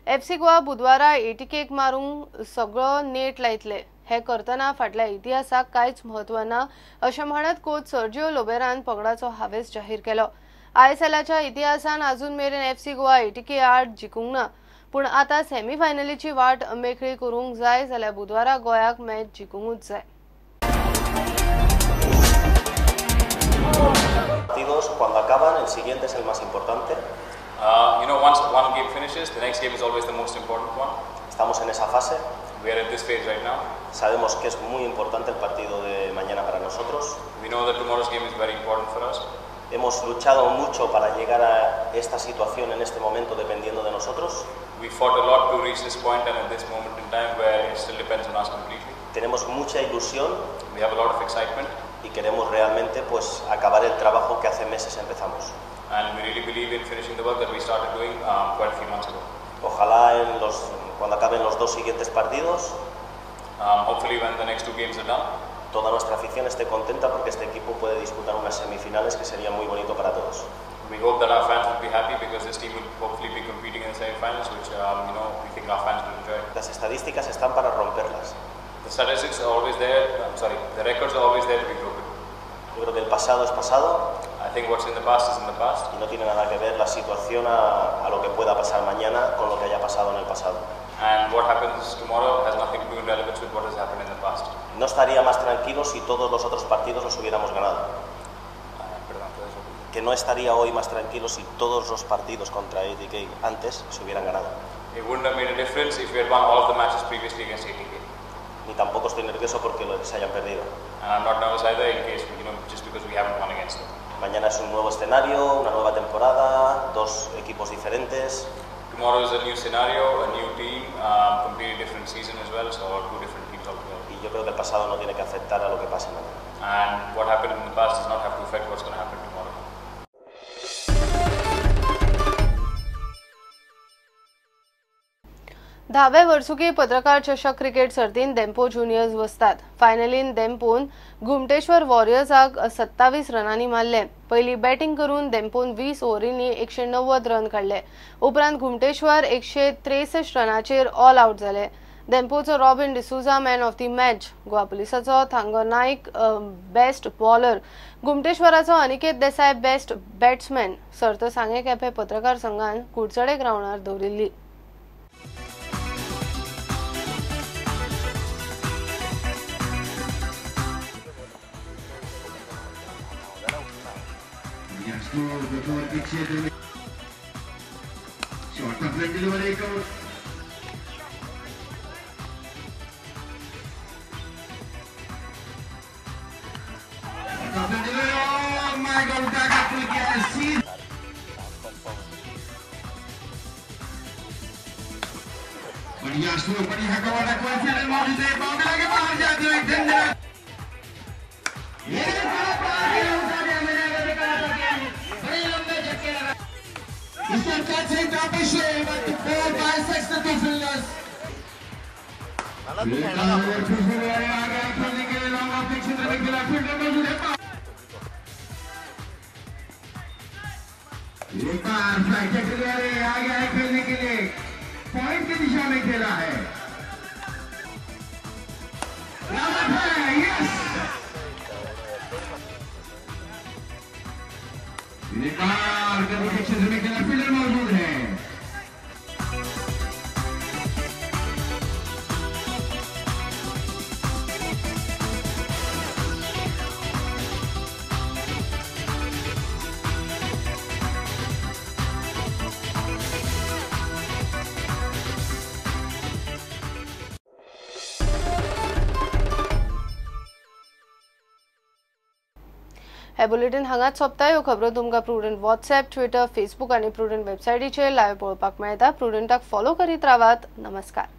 FC Goa बुधवारा एटीकेक मारूंक सगळो नेट लायतले. हे करतना फाटल्या इतिहासाक कांयच म्हत्व ना अशें म्हणत कोच सर्जिओ लोबेरान पंगडाचो हावेस जाहीर केलो. आयएसएलाच्या इतिहासान अजून मेरेन एफसी गोवा एटीके आड जिखूंक ना, पूण आतां सेमीफायनलीची वाट मेकळी करूंक जाय जाल्यार बुधवारा गोंयाक मॅच जिखूंकूच जाय. Partidos cuando acaban, el siguiente es el más importante. Once one game finishes, the next game is always the most important one. Estamos en esa fase. We are at this phase right now. Sabemos que es muy importante el partido de mañana para nosotros. We know that tomorrow's game is very important for us. Hemos luchado mucho para llegar a esta situación en este momento dependiendo de nosotros. We fought a lot to reach this point and at this moment in time where it still depends on us completely. Tenemos mucha ilusión. We have a lot of excitement. Y queremos realmente pues acabar el trabajo que hace meses empezamos. And we really believe in finishing the work that we started doing quite a few months ago. Ojalá cuando acaben los dos siguientes partidos, hopefully when the next two games are done, toda nuestra afición esté contenta porque este equipo puede disputar unas semifinales que sería muy bonito para todos. We hope that our fans will be happy because this team will hopefully be competing in the semifinals, which we think our fans will enjoy. Las estadísticas están para romperlas. The statistics are always there. The records are always there to be broken. Yo creo que el pasado es pasado. I think what's in the past is in the past. Y no tiene nada que ver la situación a lo que pueda pasar mañana con lo que haya pasado en el pasado. And what happens tomorrow has nothing to do in relevance with what has happened in the past. No estaría más tranquilo si todos los otros partidos los hubiéramos ganado. Perdón, ¿puedes repetir? Que no estaría hoy más tranquilo si todos los partidos contra ATK antes se hubieran ganado. It wouldn't have made a difference if we had won all of the matches previously against ATK. Ni tampoco estoy nervioso porque se hayan perdido. And I'm not nervous either in case, just because we haven't won against them. Mañana es un nuevo escenario, una nueva temporada, dos equipos diferentes. Tomorrow is a new scenario, a new team, completely different season as well, so two different teams altogether. Y yo creo que el pasado no tiene que afectar a lo que pase mañana. And what happened in the past does not have to affect what's going to happen tomorrow. धावे वर्सुकी पत्रकार चषक cricket सर्तीन देम्पो juniors वसतात. फायनलीन देम्पोन घुमटेश्वर वॉरियर्साक 27 रनांनी मारले. पयली batting करून देम्पोन 20 ओव्हरींनी 190 run काडले. उपरांत घुमटेश्वर 163 रनाचेर all out जाले. देम्पोचो Robin D'Souza man of the match, Goa पुलिसाचो थांगो नाईक बेस्ट बॉलर, घुमटेश्वराचो अनिकेत देसाय बेस्ट बॅट्समॅन. सर्त सांगें केपें पत्रकार संघान कुडचडे ग्रावंडार दवरिल्ली. पॉइंट की दिशा में खेला है। यस, क्षेत्र में खेला, फील्डर मौजूद है। हे बुलेटिन हांगाच सोंपता. ह्यो खबरो तुमकां प्रुडंट वॉट्सएप, ट्विटर, फेसबूक आनी प्रुडंट वेबसायटीचेर लायव्ह पळोवपाक मेळटा. प्रुडंटाक फॉलो करीत रावात. नमस्कार.